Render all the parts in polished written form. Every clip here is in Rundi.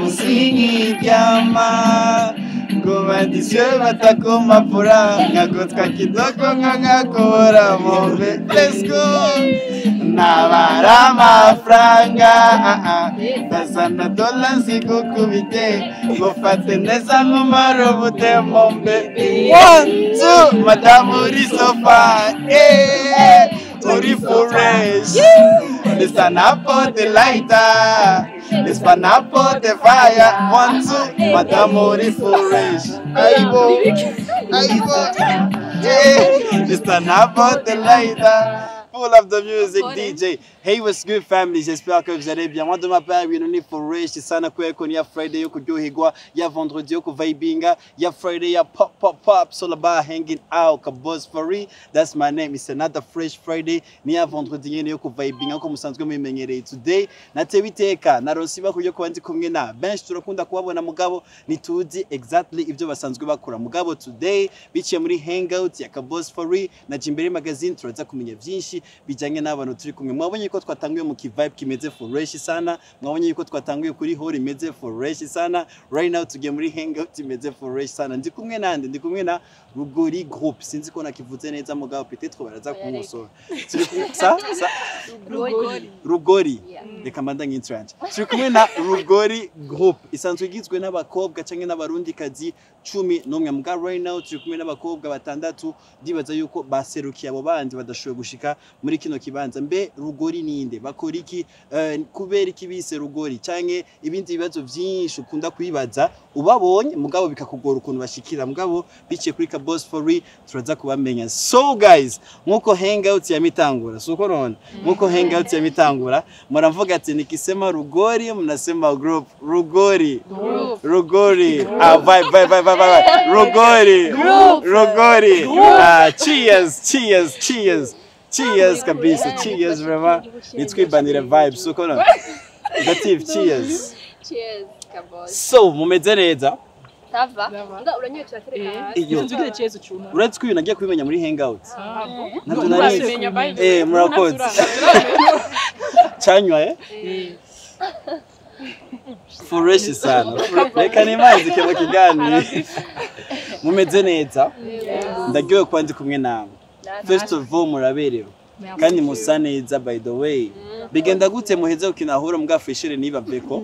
Ubu sinkiryama ngo bandiswe batakumapura, nkagotwa kidogo nkakakubura mombe. Let's go. Nabara amafaranga, ah, ah. Ndazana dola nzigukubite, ngufate neza nk'umarubute mombe. One, two, madamu uri so fine, eh, uri fresh. Listen up for the lighter, listen up for the fire. One, two, madamu uri fresh. Aibo, aibo, yeah. Listen up for the lighter. Pull up the music, DJ. Hey, what's good, family? J'espère que vous allez bien. Moi, de ma part, ibintu ni fresh sana kubera ko ni ya Friday yo kuryoherwa, ya vendredi yo kuvibinga, ya Friday ya pop pop pop. It's all about hanging out. Kabos Fari, that's my name. It's another fresh Friday. Ni ya vendredi nyene yo kuvibinga nko musanzwe mubimenyereye. Today, natewe iteka, naronse ibako ryo kuba ndi kumwe na benshi turakunda kubabona, mugabo ntituzi exactly ibyo basanzwe bakora. Mugabo today, biciye muri hangout ya Kabos Fari na Jimbere Magazine, turaza kumenya byinshi bijyanye n'abantu turi kumwe. Mwabonye ko twatanguye mu kivibe kimeze fresh sana, mwabonye yuko twatanguye kuri hall imeze fresh sana. Right now tugiye muri hangout imeze fresh sana. Ndi kumwe nande? Ndi kumwe na Rugori Group. Sinzi ko nakivuze neza, mugabo peut-être baraza kumusora. Turi kumwe sa sa Rugori. Rugori. Reka manda nk'intranje. Turi kumwe na Rugori Group isanzwe igizwe n'abakobwa canke n'abarundikazi 11, mugabo right now turi kumwe n'abakobwa batandatu. Ndibaza yuko baserukiye abo bandi badashoboye gushika muri kino kibanza. Mbe Rugori ninde? Bakora iki? Kubera iki bise Rugori, canke ibindi bibazo vyinshi ukunda kwibaza ubabonye, mugabo bikakugora ukuntu bashikira? Mugabo biciye kuri Kabos for Real turaza kubamenya. So guys, nkuko hangout ya mitangura, suko none nkuko hangout ya mitangura muravuga ati nikisema Rugori mnasema group. Rugori. Group. Rugori. Ah, bye bye bye bye bye. Rugori. Rugori. Ah, cheers, cheers, cheers, cheers kabisa. Cheers vraiment. Nitwibanire vibes, suko none. Dative, cheers. Cheers, Kabos. So mumeze neza? Ça va? Nga uranyoye, turatereka hasi. Iyo. Nzugire cheers ucuma. Uretse ko ibintu nagiye kubimenya muri hangout ntabyo Nari nari. Murakoze. Chanywa fresh sana. Reka nimanzike mu kiganiro. Mumeze neza? Ndaryohewe kuba ndi kumwe namwe. First of all, muraberewe kandi musa neza. By the way, bigenda gute muheze gukinahura mbwa freshere nibaveko?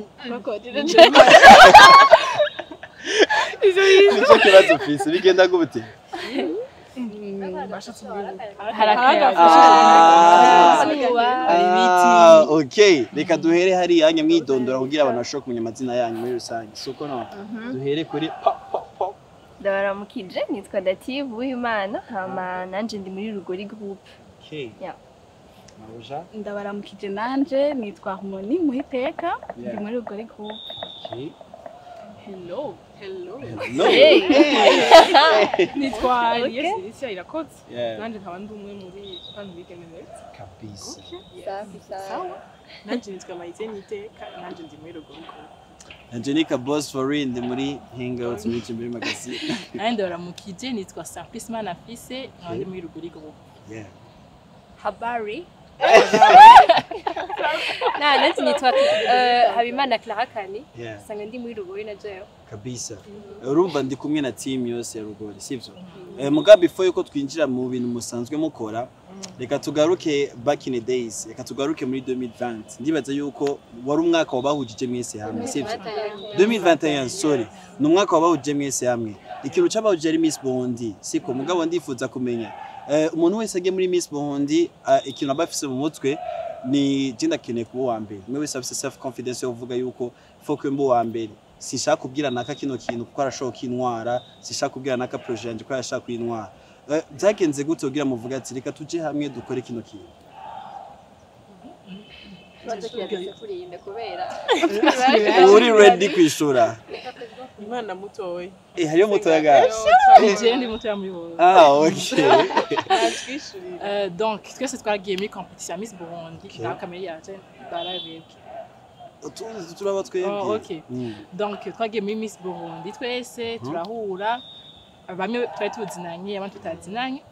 Nicyo kibazo ufise. Bigenda gute? Hari Ah, okay, reka duhere hariya nyamwidondora kugira abantu bashobore kumenya amazina yanyu muri rusange, suko no duhere kuri pop pop pop. Ndabaramukije, nitwa Dative Uwimana, hama nanje ndi muri Rugori Group. Okay. Yeah. Maruja. Ndabaramukije nanje, nitwa Harmony Muhiteka, ndi muri Rugori Group. Okay. Hello. Hello. Hello. Nitwa Alice Alicia Irakoze. Nanje nkaba ndi umwe muri bantu bigeme beza. Kabisa. Safi sawa. Nanje nitwa Maite Niteka, nanje ndi muri Rugori Group. Angelica Boss for real, ndi muri hangouts muri Jimbere Magazine. Nanjye ndabaramukije, nitwa Simplice Manafise, nkaba ndi muri Rugori Group. Habari. Na nanje nitwa Habimana Clara Kani. Sanga ndi muri Rugori na jewe. Kabisa. Urumva ndi kumwe na team yose ya Rugori, sivyo? Mugabo before yuko twinjira mu bintu musanzwe mukora, reka tugaruke back in the days, reka tugaruke muri 2020. Ndibaza yuko wari umwaka wabahujije mwese hamwe, sivyo? 2021, sorry. Ni umwaka wabahujije mwese hamwe. Ikintu cabahujije ari Miss Burundi, siko? Mugabo ndifuza kumenya, umuntu wese agiye muri Miss Burundi, ikintu aba afise mu mutwe ni je ndakeneye kuba uwa mbere. Umwe wese afise self confidence yo kuvuga yuko faut que mbe uwa mbere. Sinshaka kubwira naka kino kintu kuko arashobora kwintwara, sinshaka kubwira naka projet yanje kuko arashaka kwintwara. Byagenze gute kugira muvuga ati reka tuje hamwe dukore kino kintu? Ikibazo kirageze kurinda kubera. Uri ready kwishura? Umwana mutoya. Hariyo mutoya gaje. Jewe ndi mutoya muri bose. Ah, okay. Atwishurira. Donc twese twagiye muri competition ya Miss Burundi. Okay. Na kamera yaje barabebwe. Utuzi turaba twebwe. Oh, okay. Donc twagiye muri Miss Burundi twese, turahura, bamwe twari tuzinanye, abandi tutazinanye.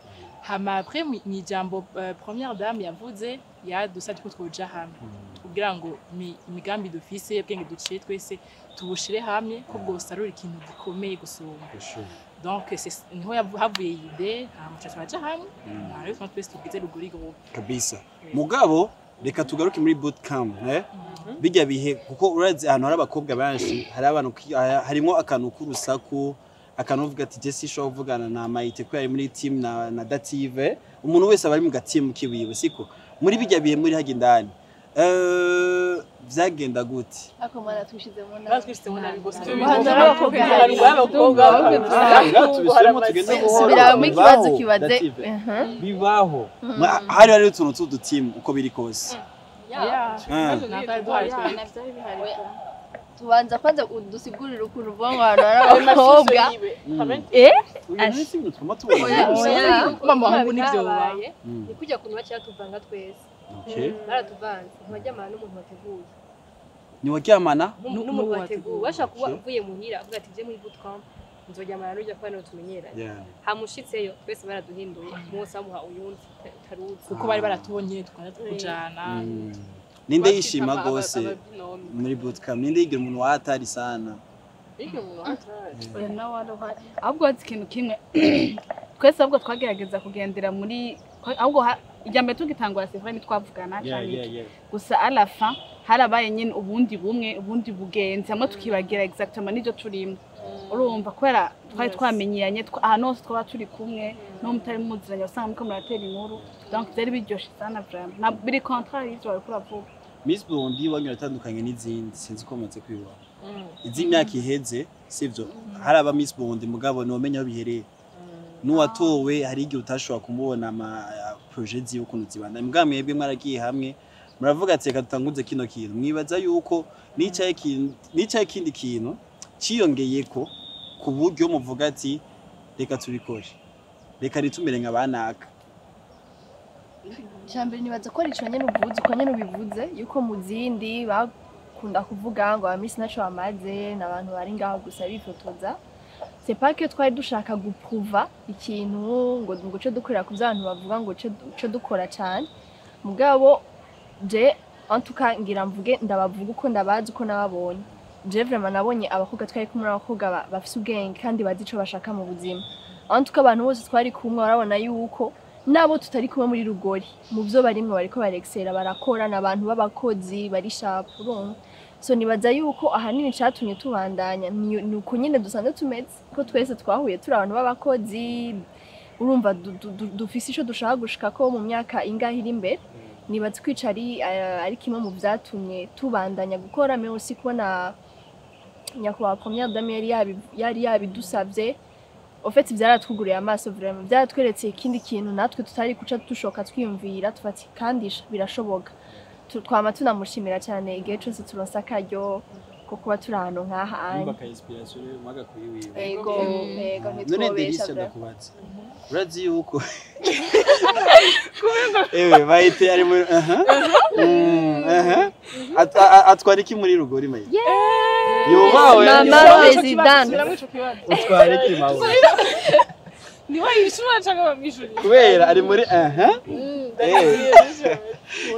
Hama après mw'ijambo première dame yavuze, yadusabye ko twoja hamwe kugira kugira ngo imigambi dufise, ubwenge duciye twese tubushire hamwe, ko bwosarura ikintu gikomeye gusumba. Donc niho havuye idée, hama tuca turaja hamwe, rero tuma twese tugize Rugori Group. Kabisa. Mugabo reka tugaruke muri bootcamp, eh, bijya bihe, kuko urazi ahantu hari abakobwa benshi, hari abantu harimwo akantu k'urusaku, akantu uvuga ati je sishobora kuvugana na Maite ko yari muri team na Dative. Umuntu wese aba ari mu gatimu kiwiwe, siko? Muri bijya bihe muri hajya indani, vyagenda gute? Ako mwana twishize mu nama. Batwishyize mu nabi gose. Umuhanda w'abakobwa. Tubisubiremo, tugende buhoro. Subiramo ikibazo. Bibaho, Kibaze. Dative. Bibaho. Hari utuntu tw'udutimu uko biri kose. Natwe duhari twese. Byari bihari. Tubanza kwanza udusigurire ukuntu uvuga ngo ahantu hari abakobwa. Eh. Uyu munsi ibintu twama tubona. Oya, oya. Mama wangu nivyo Byabaye ni kujya kuntu baciye tuvanga twese. Baratuvanze, ntibaryamana n'umuntu wateguye. Ntiwaryamana? N'umuntu wateguye. Bashaka kuba uvuye muhira avuga ati je muri bootcamp nzoryamana n'ujya kuba niwe tumenyeranye. Hamushitseyo twese baraduhinduye, umwe bamuha uyundi utaruzi. Kuko bari baratubonye tukajya kujana. Ninde yishima gose muri bootcamp? Ninde yigira umuntu wa hatari sana? Oya, nawe wari uhari. Ahubwo wazi ikintu kimwe, twese ahubwo twagerageza kugendera muri, ahubwo ijya mbere tugitangura, c'est vrai, ntitwavugana cyane iki. Gusa à la fin harabaye nyine ubundi bumwe, ubundi bugenzi, hamwe tukibagira exactement n'ibyo turimo, urumva, kubera twari twamenyeranye, ahantu hose twaba turi kumwe, no mutari muziranye usanga muriko muratera inkuru. Donc byari biryoshe sana vraiment, na biri contraire y'ivyo bariko uravuga. Miss Burundi wanyu iratandukanye n'izindi, sinzi ko mumaze kwibona. Iz'imyaka iheze, sivyo? Hari aba Miss Burundi mugabo ntiwamenya aho bihereye. N'uwatowe hari igihe utashobora kumubona ama projet ziwe ukuntu zibanda. Mugabo mwebwe mwaragiye hamwe muravuga ati reka dutanguze kino kintu. Mwibaza yuko nicaye ikindi kintu ciyongeyeko ku buryo muvuga ati reka tubikore, reka nitumere nka banaka? Icambere, nibaza ko ari ico nyene uvuze, uko nyene ubivuze, yuko mu zindi bakunda kuvuga ngo aba Miss ntaco bamaze, n'abantu bari ngaho gusa bifotoza. C'est pas que twari dushaka guprouva ikintu ngo ce dukorera ku vyo abantu bavuga, ngo ce dukora cane. Mugabo je, en tout cas, ngira mvuge, ndabavuga uko ndabazi, uko nababonye. Je vraiment nabonye abakobwa twari kumwe n'abakobwa bafise ubwenge kandi bazi ico bashaka mu buzima. En tout cas, abantu bose twari kumwe barabona yuko nabo tutari kumwe muri Rugori, mu byo barimwe bariko barexera, barakora, n'abantu b'abakozi bari sharp, urumva. So nibaza yuko ahanini catumye tubandanya ni uko nyene dusanzwe tumeze, ko twese twahuye turi abantu b'abakozi, urumva, dufise ico dushaka gushikako mu myaka ingahe iri imbere. Nibaza ko ico ari kimwe mu vyatumye tubandanya gukora, mais aussi kubona nyakubahwa première dame yari yabidusavye. Au fait, vyaratwuguriye amaso vraiment, vyaratweretse ikindi kintu natwe tutari kuca dushoka twiyumvira tufati, kandi birashoboka. Twama tunamushimira cyane igihe cose turonse akaryo ko kuba turi ahantu nk'aha Numva anye. ka inspiration rero mwagakuye wiwe. Ego, ego. None Ntitwobesha. Delicia, Vraiment. ndakubaza, urazi yuko ewe Maite ari muri aha aha atwara iki muri Rugori? Maite yubawe. Mama president. Utwara iki, mawe? Niwe yishura cyangwa bamwishuriye? Kubera ari muri aha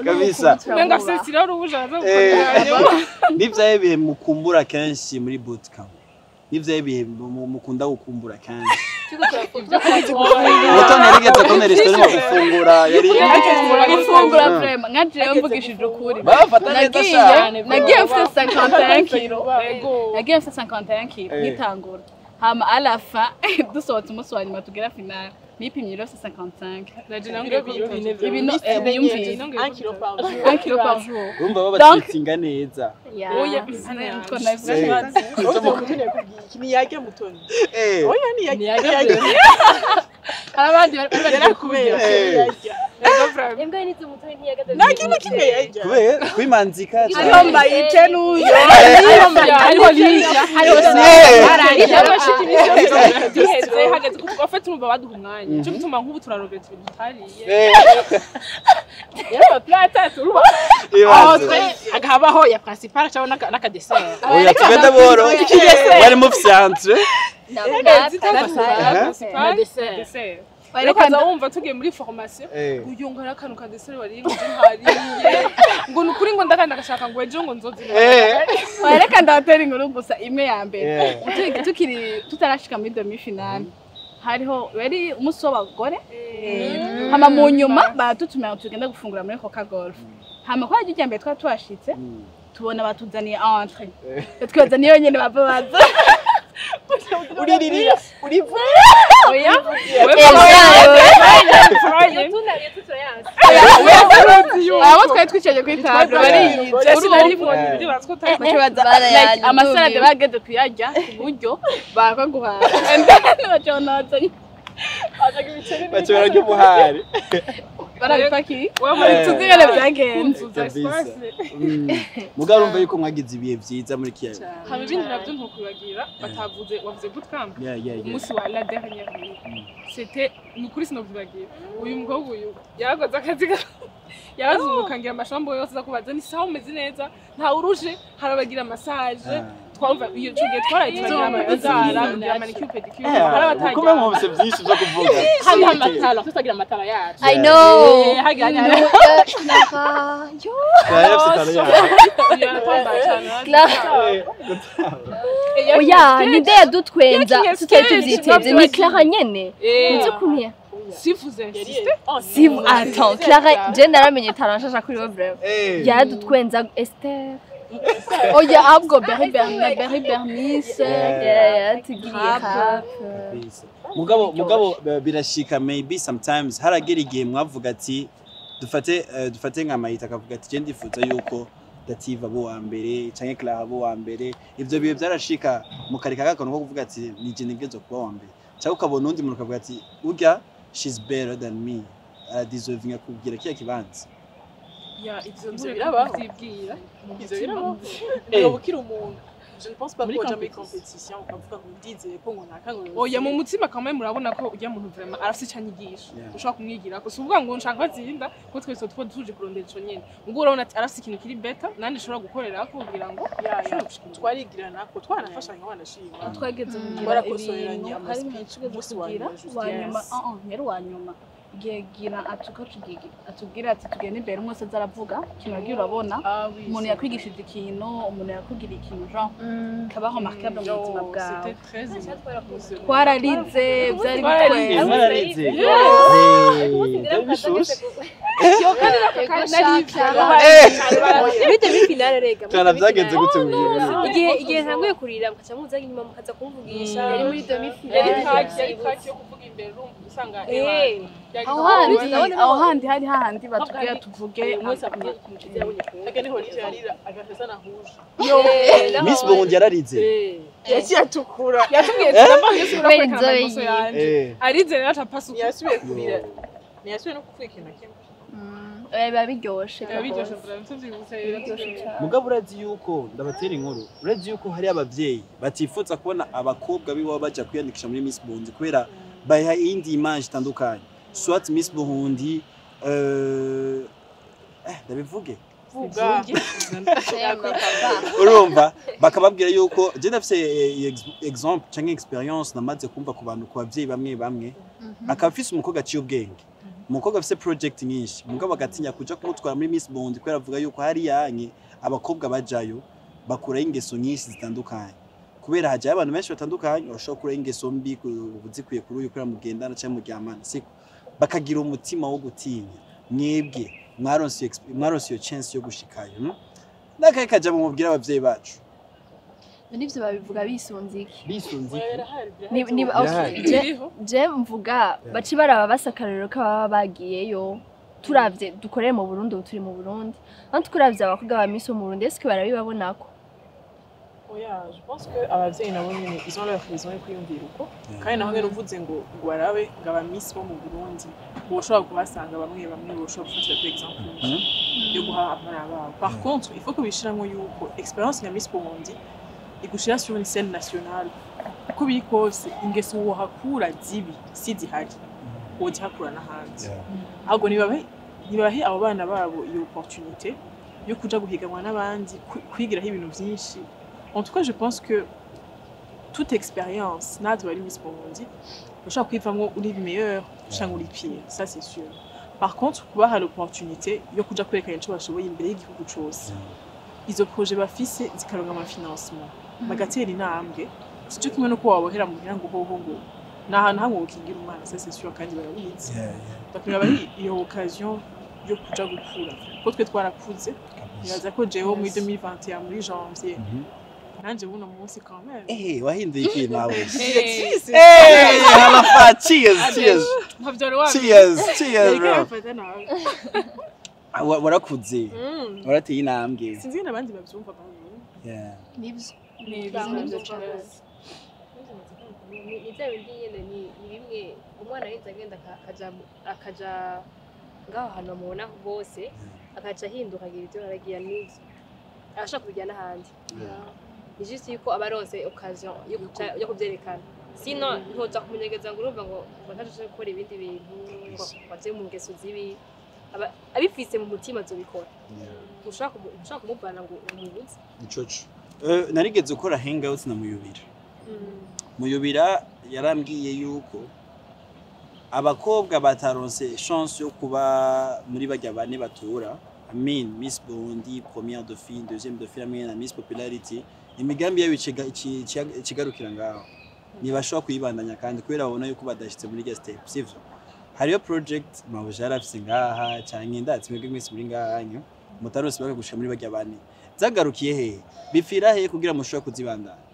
kabisa. Umenga afise sira urubuja aza gukora. Nivyaye bihe mukumbura kenshi muri bootcamp? Nivyaye bihe mukunda gukumbura kenshi? Mutoni yarigeze kubona restaurant gufungura yari Gufungura, vraiment, nka jewe mvugishije ukuri, bafata neza nagiye sha. nagiye mfite 51 kilo. Ego. Nagiye mfite 51 kilo nkitangura, hama à la fin dusohotse umunsi wa nyuma tugera finale, nipimye ibiro 55. Naje nongeye ko Ibino wiyumvire. 1 kilo par jour. 1 kilo par jour. Urumva babatreatinga neza. Oya. Nitwo nabivuze. Ntiyarya Mutoni. Oya, ntiyarya. Hari abandi bari bari kubera Eh. Imbwa nitse Mutoni ntiyagaze. Nta kintu kimwe yarya. Kubera kwimanzika. Hariho Mbayite n'uyu. Hariho Lidia, hariho Duheze hageze kuko afite, urumva, baduha umwanya, cyo gituma nk'ubu turarobeta ibintu tutariye. Yaba plata urumva aho Ibaze. twe hakabaho ya principal cyangwa n'akadessert. Oya, tugende buhoro, bari mufise entre Na dessert. Dessert. Rero kaza wumva tugiye muri formation, uyu ngo hari akantu ka dessert wariye, ngo ntariye, ngo ni ukuri, ngo ndakanda gashaka, ngo ejo ngo nzozi. Reka ndabatera inkuru gusa imwe ya mbere. Tukiri tutarashika muri demi finale, hariho yari umunsi w'abagore, hama mu nyuma baratutumira ngo tugende gufungura muri Coca Golf. Hama kwa iryo mbere twari tuhashitse, tubona batuzaniye entrée, twibaza niyo nyene bava baza. Uririra urivu. Oya. Iyo tuna iyo turayanse. Abo twari twicaye kuri table bariyize. Sinaribonye, ndibaza ko utari. Baca baza like amasalade bageze kuyarya ku buryo bakaguhaye, and then baca banazanye. Baca bararya ubuhari. Barabipakiye. Wowe. Tuzi ingene byagenze. Kunzuza Kabisa. espace. Mugabo urumva yuko mwagize ibihe vyiza muri kiya. Hama ibindi navyo ntukwibagira batavuze, wavuze bootcamp. Yeah. Umunsi wa la dernière nuit, c'était ni ukuri sinovyibagira. Uyu mukobwa uyu yarakoze akazi, yarazunguka ngira amashamba yose aza kubaza ni sawa, umeze neza, nta uruje, harabagira massage. Twumva iyo ico gihe twaraye turagira amazara, kugira manicure, pedicure, hari Kuba abatajya. mwumvise byinshi byo kuvuga. Hariho amatara, tutagira amatara yacu. I know. Hagira Clara, yo. Clara afite talent yayo. Yaratambaye cyane. Clara. Gutamba. Oya, ninde yadutwenza Yakinye tutari sketch, tuvyiteze? Ni Clara nyene. Eh. Uzi ukuntu ya Si vous insistez. Si vous, attends, Clara, je naramenye talent nshasha kuri we vraiment. Yaradutwenza Esther. Oya, ahubwo Berry Bernice, Berry Bernice. Yeah, yaratugiriye Rap. rap. Kabisa. Mugabo birashika, maybe sometimes haragera igihe mwavuga ati dufate nka Mayita akavuga ati je ndifuza yuko Dativa abo wa mbere canke Clara abo wa mbere. Ivyo bihe byarashika mukareka gakantu ko kuvuga ati ni je ntegerezwa kuba wa mbere, cyangwa ukabona undi muntu ukavuga ati urya she's better than me, aradeservinga kugira kiya kibanza? Ya, ivyo Ivyo birabaho. kuvyibwira. Ivyo birabaho. Eh. Uba ukiri umuntu, je ne pense pas Muri ko uja muri competition. competition ukavuga ngo ndizeye ko ngo naka ngo Oya, mu mutima kamwe murabona ko ujya muntu vraiment arafise icyo anyigisha ushobora kumwigirako. Si ukuvuga ngo nshaka batsinda, kuko twese tuba tuje kurondera ico nyene. Ubwo urabona ati arafise ikintu kiri better nandi nshobora gukorerako kugira ngo Ya. nshobore gushika imbere. Twarigirana ko twanafashanya, wanashima. Twageze kugira Twarakosoreranye ibintu, ama hari ibintu speech tugeze umunsi wa kugira nyuma juste. wa nyuma. Yes. Ah, ah, yari uwa nyuma igihe gira atuka atubwira ati tugende imbere, umwe wese aza aravuga ikintu yagiye, urabona Ah oui. umuntu yakwigishije ikintu, umuntu yakubwira ikintu genre kaba remarquable mu buzima bwawe. C'était très émotionnant. Twararize, byari Twararize. bitwenze. Mwararize? Umunsi Bishushe. Muri demi finale rega. Muri Clara, demi byagenze finale. gute mu Igihe ntanguye kurira, mukaca muza inyuma mukaza kumvugisha. Yari muri demi Yari finale. kaki, yari kaki yo kuvuga imbere, urumva usanga Aho handi hari hahandi batubwira tuvuge. Umunsi avuga ikintu cyiza yabonye ku wundi. Aga niho yarira agafesa na rouge. Miss Burundi yararize? Yaciye atukura. Yatubwiye ati ndambaye subira Kubera kwerekana inzobe amakosa yiwe. yanje. Arize rero atapasuka. Ntiyasubiye kurira, ntiyasubiye no kuvuga ikintu na kimwe. Oya, biba biryoshe. Biba biryoshe vraiment, tuvyibutse. Biryoshe cyane. Mugabo urazi yuko ndabatera inkuru, urazi yuko hari abavyeyi batifuza kubona abakobwa biwabo baja kwiyandikisha muri Miss Burundi kubera baha iyindi image itandukanye, soit Miss Burundi, ndabivuge. Vuga. Urumva bakababwira yuko je ndafise exemple canke experience namaze kumva ku bantu, ku bavyeyi bamwe bamwe, akaba afise umukobwa aciye ubwenge, umukobwa afise project nyinshi, mugabo agatinya kuja kumutwara muri Miss Burundi kubera avuga yuko hariya abakobwa bajayo bakurayo ingeso nyinshi zitandukanye, kubera hajayo abantu benshi batandukanye bashobora gukurayo ingeso mbi zikuye kuri uyu kubera mugendana canke muryamana, siko? Bakagira umutima wo gutinya. Mwebwe mwaronse iyo chance yo gushikayo, N'akahe kajambo mubwira abavyeyi bacu? None ivyo babivuga bisunze iki? Bisunze iki? Ni Birahari. okay, je mvuga baci baraba basa akarorero k'ababa bagiyeyo. Turavye dukorere mu Burundi, ubu turi mu Burundi, aho turavye abakobwa ba Miss bo mu Burundi, eske barabibabonako? Oya, je pense que abavyeyi nabo nyene ils ont leur raison yo kwiyumvira uko, kandi naho nyene uvuze ngo barabe ngo aba Miss bo mu Burundi boshobora kuhasanga bamwe bamwe boshobora gufatira ku exemple yo guha abana babo. Par contre, il faut que bishiramwo yuko expérience ya Miss Burundi igushira sur une scène nationale. Uko biri kose, ingeso wohakura zibi si zihari wozihakura n'ahandi. Ahubwo nibahe abo bana babo iyo opportunité yo kuja guhiganwa n'abandi, kwigiraho ibintu vyinshi. En tout cas, je pense que Toute expérience, natwe bari Miss Burundi, ushobora kwivamwo uri meilleur canke uri pire, ça c'est sûr. Par contre, kubaha l'opportunité yo kuja kwerekana ico bashoboye imbere y'igihugu cose, izo projet bafise zikaronka amafinancement, bagatera intambwe, sico kimwe no kuba wabohera muhira ngo hoho ngo ni ahantu hamwe wokingira umwana, ça c'est sûr, kandi barabizi. Donc biraba ari iyo occasion yo kuja gukura, kuko twe twarakuze. Nibaza ko jewe muri 2021 muri janvier, nanje buno munsi quand même. Eh, wahinduye iki nawe? Directrice. Eh, halafa, cheers, cheers. Ntabyo wari wamenye. Cheers, cheers, bro. Yariko nawe. Ah, warakuze, warateye intambwe. Sinzi ingene abandi bavyumva bamwe. Nibyo. Ni Nibyo. byo cyane. Ni bya bindi nyene, ni bimwe umwana yinze agenda akaja ngaho hantu bamubona bose, akaca ahinduka, agira ibyo aragira, n'ibyo arashaka kubigira n'ahandi. Ni juste yuko aba aronse occasion yo kuvyerekana, sino ntoza kumunyegeza ngo urumva ngo ntaje gukora ibindi bintu, ngo aje mu ngeso zibi. Aba abifise mu mutima azobikora. Ntushaka kumuvana ngo umubuze. Icoco. Narigeze gukora hangout na Muyubira. Muyubira yarambwiye yuko abakobwa bataronse chance yo kuba muri barya bane batura, I mean Miss Burundi, première dauphine, deuxième dauphine hamwe na Miss Popularity, imigambi yabo ikigarukira ngaho, ntibashobora kuyibandanya kandi kubera babona yuko badashitse muri irya step, sivyo? Hariyo project mabuja yarafise ngaha canke ndatse mwebwe mwese muri ngaha nyo mutaronse baka gushika muri barya bane, zagarukiye hehe, bipfira hehe kugira mushobore kuzibandanya?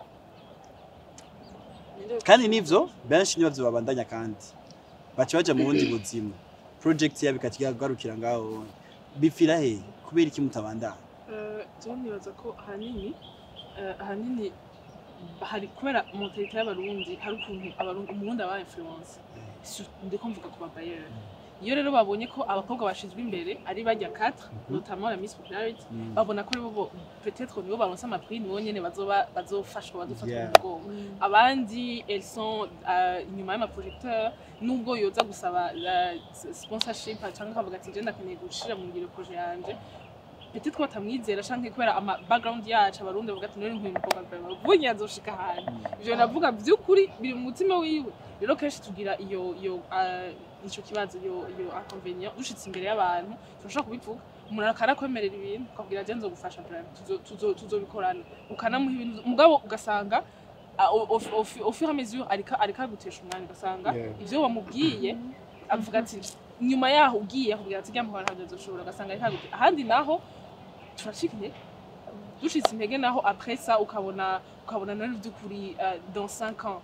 Kandi nivyo benshi nibavyo babandanya kandi baca baja mu bundi buzima, project yabo ikagarukira ngaho. Bipfira hehe? Kubera iki mutabandanya? Jewe nibaza ko ahanini hari kubera mentalité y'Abarundi. Hari ukuntu Abarundi, Umurundi aba influence. Ndiko mvuga ku babayeri. Iyo rero babonye ko abakobwa bashizwe imbere ari bajya 4, notamment la Miss Popularity, babona ko aribo peut-être nibo baronse amaprix, nibo nyene bazoba bazofashwa, bazofatwa mu mugongo. Abandi, elles sont inyuma y'amaprojecteur. Nubwo yoza gusaba la sponsorship cyangwa akavuga ati je ndakeneye gushira mu ngiro projet yanje, peut-être ko batamwizera, canke kubera ama background yacu Abarundi bavuga ati none nk'uyu mukobwa vraiment vunye azoshika ahantu? Ivyo navuga vy'ukuri biri mu mutima wiwe. Rero kenshi tugira iyo ico kibazo, iyo inconvénient. Dushitse imbere y'abantu turashobora kubivuga, umuntu akarakwemerera ibintu, ukabwira je nzogufasha vraiment, tuzobikorana, ukanamuha ibintu, mugabo ugasanga au fur et à mesure ariko agutesha umwanya, ugasanga ivyo wamubwiye avuga ati nyuma yaho ugiye akubwira ati ryamukora ntabyo nzoshobora, ugasanga ariko agute. Ahandi naho turacika intege. Ducitse intege naho, après ça ukabona none vy'ukuri dans 5 ans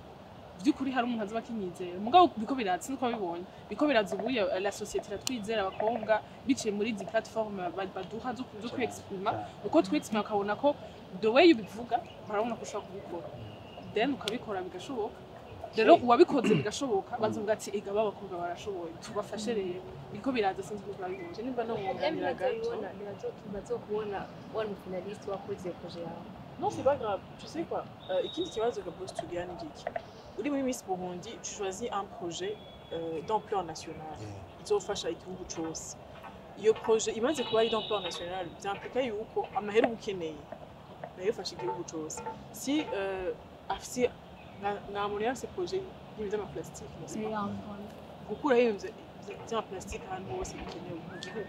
vy'ukuri hari umuntu azoba akinyizera? Mugabo biko biraza, sinzi ko wabibonye, biko biraza ubuye. La société iratwizera abakobwa biciye muri izi plateforme baduha zo kwexprima. Uko twexprima ukabona ko the way ubivuga barabona ko ushobora kubikora, then ukabikora bigashoboka. Rero uwabikoze bigashoboka, bazovuga ati ega b'abakobwa barashoboye, tubafashe. Rero biko biraza, sinzi ko twabibonye. Je nimba no mwunganira gato. Ntibazokubona wari umufinaliste wakoze iyo projet yawe. Non, c'est pas grave. Tu sais quoi, ikindi kibazo Gabos tugira ni giki? Uri muri Miss Burundi, tu choisis un projet d'ampleur nationale. Izofasha igihugu cose. Iyo projet imaze kuba ari d'ampleur nationale, vyimplique yuko amahera uba ukeneye nayo ifasha igihugu cose. Si afise nka muntu yari afise projet y'ibintu vy'amaplastique, n'est-ce pas? Gukuraho ibintu vy'amaplastique ahantu hose bikenewe mu gihugu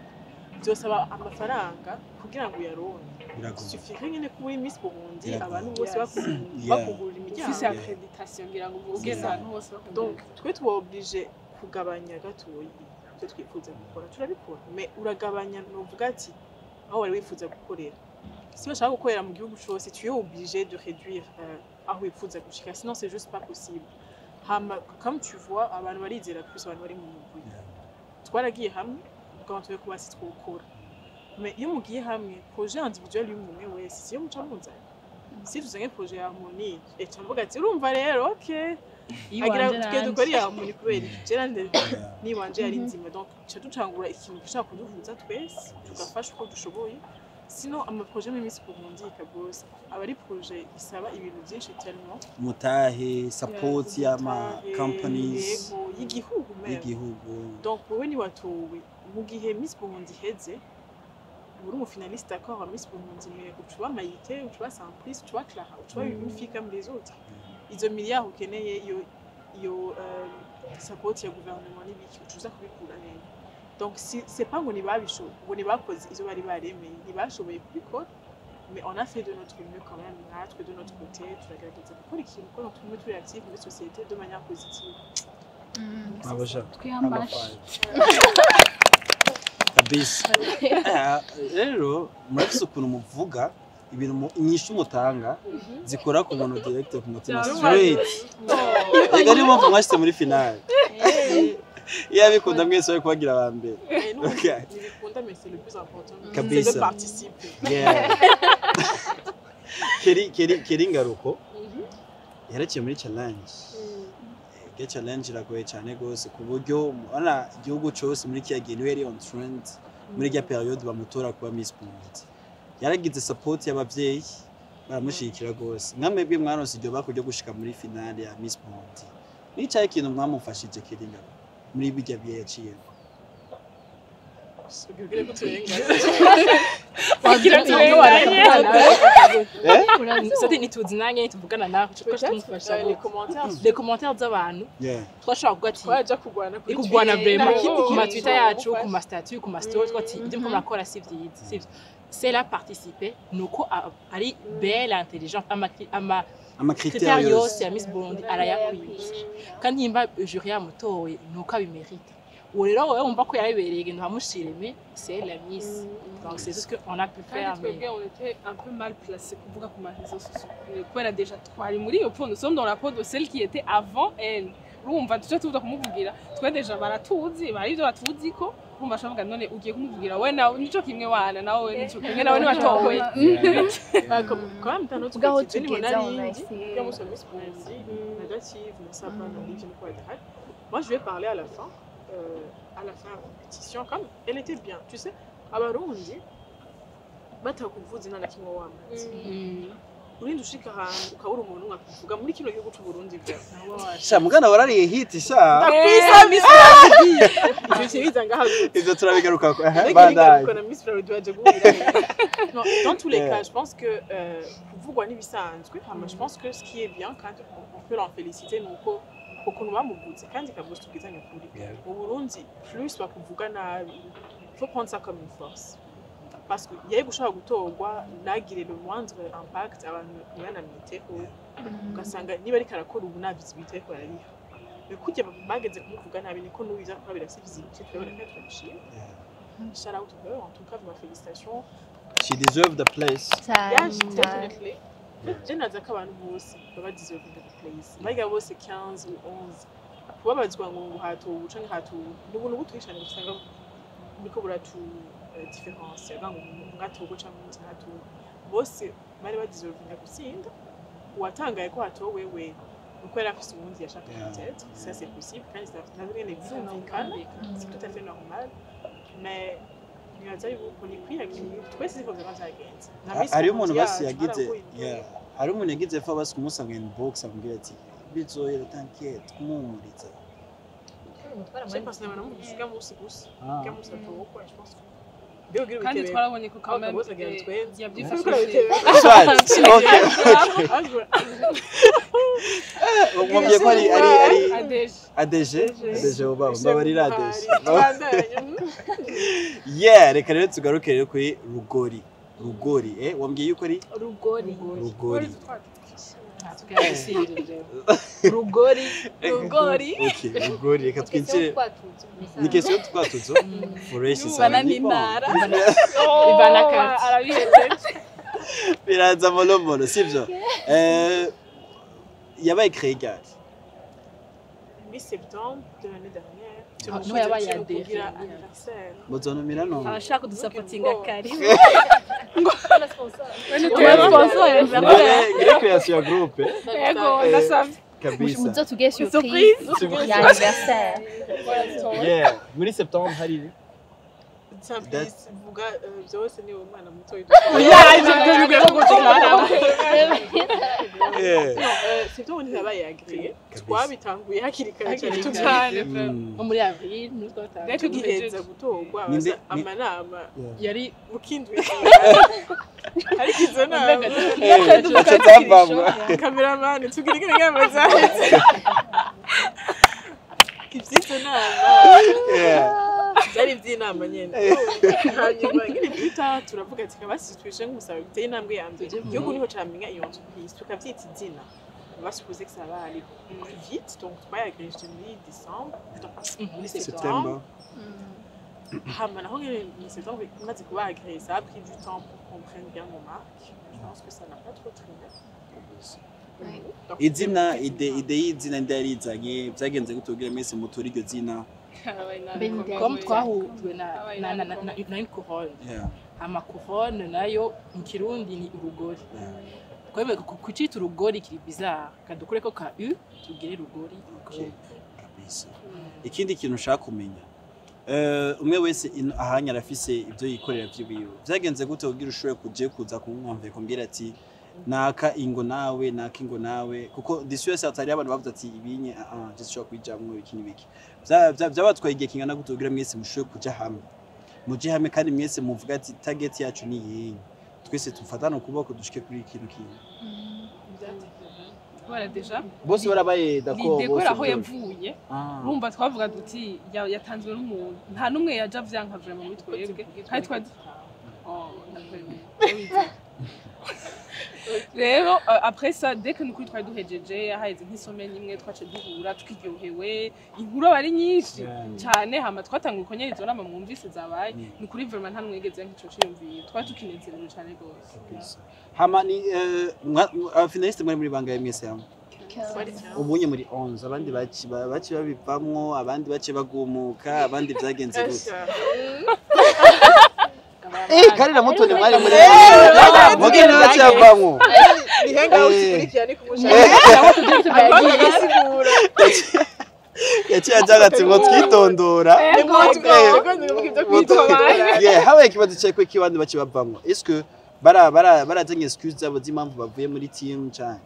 vyosaba amafaranga kugira ngo uyaronke. Biragoye. Suffit nyene kuba uri Miss Burundi, Biragoye. abantu bose bakugurura imiryango. Ufise accréditation ngira ngo ugeze ahantu hose bakubwira. Donc twe tuba obligé kugabanya gatoyi ibyo twifuza gukora. Turabikora, mais uragabanya, novuga ati aho wari wifuza gukorera, si bashaka gukorera mu gihugu cose, tu es obligé de réduire aho wifuza gushika, sinon c'est juste pas possible. Hama comme tu vois, abantu barizera plus abantu bari mu mugwi. Twaragiye hamwe ukaba tuwe kuba si twokora, mais iyo mugiye hamwe, projet individuel y'umuntu wese siyo muca muzana. Si tuzanye projet ya Harmonie, eca mvuga ati urumva rero, okay, agira twe dukora iya Harmonie kubera iki? Je nande niwanje yari nzima. Donc ca ducangura ikintu gishaka kuduhuza twese, tugafasha uko dushoboye. Sinon amaprojet muri Miss Burundi kabose aba ari projet isaba ibintu byinshi tellement. Mutahe, support y'ama Umutahe, companies. Yego, y'igihugu même. Y'igihugu. Donc wowe niwatowe, mu gihe Miss Burundi iheze uri umufinaliste, d'accord, wa Miss Burundi, mais ucuba Maïté, ucuba Simplice, ucuba Clara, ucuba une fille comme les autres. Izo miliyari ukeneye, iyo support ya gouvernement n'ibiki, ucuza kubikura hehe? Donc si c'est pas ngo ntibabishoboye, ngo ntibakoze ivyo bari baremeye, ntibashoboye kubikora, mais on a fait de notre mieux quand même. Natwe de notre côté turagerageza gukora ikintu kuko tumwe turi active muri société de manière positive. Mabasha. Twiyambashe. Kabisa. Rero murafise ukuntu muvuga ibintu, inyishu mutanga zikora ku muntu direct ku mutima straight. Ega niyo mpamvu mwashyize muri finale. Iyo abikunda mwese bari kubagira aba mbere. Et nous, ntibikunda, mais c'est le plus important, Kabisa. c'est de participer. Yeah. Keri Ngaruko yaraciye muri challenge. Ge challenge iragoye cyane gose, ku buryo ubona igihugu cyose muri kiya gihe niwe yari on trend muri rya periode bamutora kuba Miss Burundi. Yaragize support y'abavyeyi, baramushigikira gose. Mwamwebwe mwaronse iryo bako ryo gushika muri finale ya Miss Burundi. Nicaye ikintu mwamufashije Keri Ngaruko muri bijya bihe yaciyemo? Ubwire ko turenga. Eh? Sote ntituzi nange ntituvugana nawe twaje tumufasha. Les commentaires. Les commentaires z'abantu, twashobora kuvuga ati twaja kurwana kuri kurwana Twitter. vraiment Nta kindi ku ma kintu Twitter yacu, gufasha. Ku ma statut, ku ma story, twati ibyo muriko murakora si vyiza, si vyo. C'est la participer nuko ari belle, intelligente, ama Ama critère critères yose yose ya Miss Burundi arayakwiye, kandi nimba jury yamutoye nuko abimerita. Uwo rero wowe wumva ko yabibereye, genda uhamushire, mais c'est la Miss, donc c'est tout ce qu'on a pu Kandi faire, mais twebwe on était un peu mal placé kuvuga ku ma réseaux sociaux, kubera déjà twari muri iyo peau, nous sommes dans la peau de celle qui était avant elle. Urumva tuce tuza kumuvugira, twe déjà baratuzi, bari ibyo batuzi ko urumva ashavuga none ugiye kumuvugira we nawe nico kimwe wana nawe nico kimwe nawe niwatowe. Quand même d'un autre Ubwaho côté, tugeze nibona aho rindi nahise. iyo musi wa Miss Burundi Nadative Musaba na Olivier nuko badahari, moi je vais parler à la fin de la compétition, comme elle était bien, tu sais, Abarundi batakuvuze nta na kimwe wamaze. Urinde ushika ahantu ukabura umuntu nkakuvuga muri kino gihugu c'Uburundi bwa Sha mugana warariye hit sha. Ndakwisa Miss Burundi, ivyo biza ngaha gute? Ivyo turabigarukako. Aha, Ariko bandanye. ningaruka na Miss Florida baje guhurira. Non, dans tous les cas, je pense que kuvugwa n'ibisanzwe. Hama je pense que ce qui est bien, quand on peut l'en féliciter, ni uko ukuntu bamuvuze kandi ikavuga tubwizanye ukuri. Mu Burundi, plus bakuvuga nabi, il faut prendre ça comme une force. Parce que yari gushobora gutorwa ntagire le moindre impact, abantu ntibanamwiteho, ugasanga niba ariko arakora ubu nta visibilité ariko arariha. Mais kurya bageze kumuvuga nabi, niko n'ubu ivyo akora birafise visibilité, turabona kandi turabishima. Shout out to her, en tout cas, ma félicitations. She deserve the place. Cyane. Yeah, definitely. Je naza ko abantu bose baba deserving the place. Bariya bose 15 ou 11, kubabazwa ngo hatowe canke hatowe ni ubuntu butoyi cane, usanga buriko buratu différence ngo umwe canke uwundi ntatowe. Bose bari badeservinga gutsinda. Uwatangaye ko hatowe we uko yari afise uwundi yashaka, peut-être ça c'est possible, kandi navyo nyene birumvikana, c'est tout à fait normal, mais nibaza yuko ni kwiyakira twese, siko vyama vyagenze. Na Miss Hariho umuntu Burundi basi yacu, yagize haravuye induru. Yeah, hariho umuntu yagize fa basi kumusanga inbox amubwira ati bizohera, t'inquiète, kumuhumuriza? Je pense que namubwira urya munsi gusa, Ah. urya munsi atogwa, je pense que mbega ugira Kandi ubitebera. twarabonye ko quand même Bose agira twese. yabyifashishije. Soit, okay. Mwambwiye ko ari Adeje. ADG. ADG uba mbabarira ADG. Tubandanye. Yeah, reka rero tugaruke rero kuri Rugori. Rugori, wambwiye yuko ari Rugori. Rugori. Rugori. Rugori. Okay, Rugori, reka twinjire. Ni question twatuzo fresh. Bana n'intara. Ivana Kati. Arabihejeje. Biraza molomolo, sivyo? Yabaye créé gari? Muri septembre de l'année dernière. Ah, niho yabaye Kugira adhéré. anniversaire. Muzonumira no? Abashaka kudusapotinga kare. Sponsor. Ngire création ya groupe. Yego, ndasavye. Kabisa. Muzotugire surprise Surprise. ya anniversaire. Yeah, muri septembre hari Simplice vuga byose ni umwana muto. C'est tout, on yabaye agréé. Twabitanguye hakiri kare cyane cyane. Nko muri avril nous twatanguye. Tugiheza gutorwa amanama yari mukindwi. Ariko izo nama cameraman tugira inama zahetse. Ivy'izo nama byari iby'inama nyene. Hanyuma nyine twita turavuga ati kabasi twishe nk'umusaruro biteye intambwe ya mbere. Igihugu niho camenya iyo entreprise tukavyita izina. On va supposer que ça va aller plus vite, donc twayagréé muri décembre, muri septembre. Hama naho nyene muri septembre imaze kuba agréé, ça a pris du temps pour qu'on prenne bien nos marques. Je pense que ça n'a pas trop traîné. Izina idée y'izina ndarizanye byagenze gutubwira mwese mutura iryo zina. Comme twahujwe na une couronne. Ama couronne nayo mu Kirundi ni urugori. Kwebe kucita urugori kiri bizarre kadukureko ka u tugire rugori. Kabisa. Ikindi kintu ushaka kumenya umwe wese ahanya arafise ibyo yikorera by'ibiwe. Byagenze gute kugira ushobore kuje kuza kumwumve kumbwira ati naka ingo nawe naka ingo nawe, kuko disi yose atari abantu bavuze ati ibinye je sishobora kwijamwo iki n'ibiki. Byabatwaye igihe kingana gute kugira mwese mushobore kuja hamwe, muje hamwe kandi mwese muvuga ati target yacu ni iyi, twese tufatana ukuboko dushike kuri ikintu kimwe. Voilà déjà bose barabaye d'accord bose aho yavuye urumva twavuga duti yatanzwe n'umuntu nta numwe yaja vyanka vraiment muri twebwe kandi twa rero après ça dès que nukuri twari duhejeje haheze nk'isomeni imwe twace duhura tukiryohewe inkuru aba ari nyinshi cyane hama twatanga ukonyera izo nama mwumvise zabaye nukuri vraiment nta mwegeze nk'ico ciyumviye twari tukinezerewe cyane gose. Hama ni finaliste muri muri bangaye mwese hamwe ubunye muri 11 abandi baci babivamwo abandi baci bagumuka abandi byagenze gute? Karira mutoni mwari muri mugende bacavamwo ni hangout ikurikira ni kumushaka yaciye ajaga ati ngo twitondora. Habaye ikibazo cyo ko abandi baci bavamwo, est-ce que barazanye excuse zabo z'impamvu bavuye muri team cyane?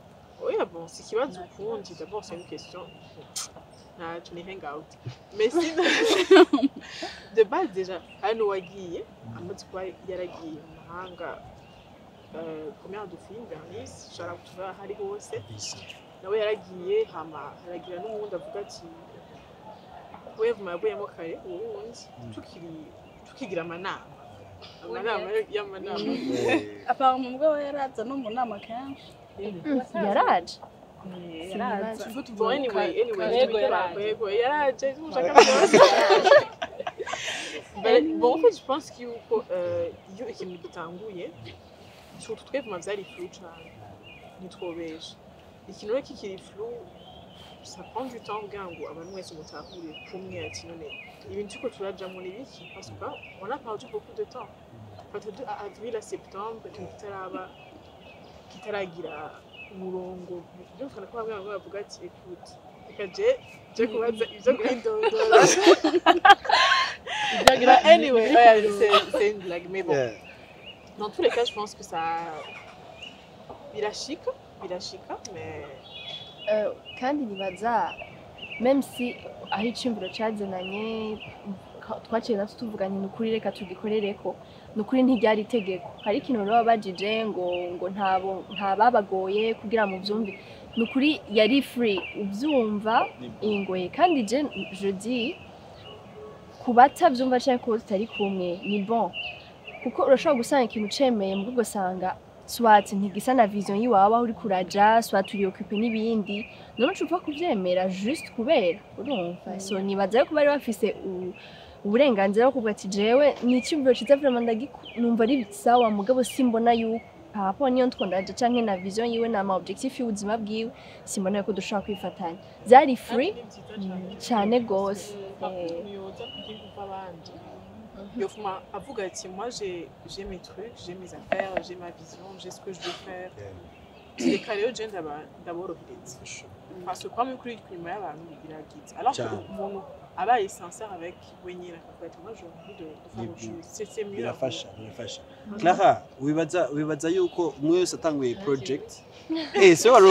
Oya bon, si ikibazo ukundi d'abord c'est une question ntaco ni hangout mais si de base déjà hano wagiye amaze kuba yaragiye mu mahanga première dauphine Bernice shara hari hose nawe yaragiye hama haragira n'uwundi avuga ati we mabuyemo kare uwundi tukigira amanama y'amanama apparemment ubwo yaraza no mu nama kenshi yaraje. Bon, anyway, yaraje. Bon, en fait, je pense qu'il iyo ikintu gitanguye surtout twebwe vyari flou cane ntitwobesha ikintu rero kikiri flou ça prend du temps kugira ngo abantu wese mutahure kumwe ati none ibintu turiko turajamwo ni biki, parce que on a perdu beaucoup de temps entre avril à septembre ikintu kitaraba kitaragira umurongo byumvikana ko bamwe bamwe bavuga ati écoute reka je kubaza ivyo kwidondora. But anyway, c'est une blague, mais bon. Dans tous les cas, je pense que ça birashika mais kandi nibaza même si aho iciyumviro cazananye twaciye natwe tuvuganye ni ukuri reka tugikorereko ni ukuri ntiryari itegeko hari ikintu rero babajije ngo nta babagoye kugira mu byumve ni ukuri yari free ubyumva ingoye kandi je dis ku batabyumva cyangwa kuba tutari kumwe ni bon kuko urashobora gusanga ikintu cemeye mu ugasanga soit ntigisa na vision yiwawe aho uri kuraja soit uri occupé n'ibindi none ucupfa kuvyemera juste kubera urumva so nibaza yuko bari bafise uburenganzira bwo kuvuga ati jewe ni icyumviro ciza vraiment numva ari sawa mugabo simbona yuko par rapport niyo ndiko canke na vision yiwe na ama objectif y'ubuzima bwiwe simbona yuko dushobora kwifatanya byari free cyane gose. Yofuma avuga ati moi j'ai mes trucs, j'ai mes affaires, j'ai ma vision, j'ai ce que je veux faire. Reka rero je ndaborohereza. Parce que kwama kuri inyuma y'abantu biragize, alors que Cyane. umuntu abaye sincère avec wenyine, akavuga ati: "Moi, j'ai envie de faire autre chose", c'est mieux. Birafasha, birafasha. Clara, wibaza yuko umwe wese atanguye project, se wari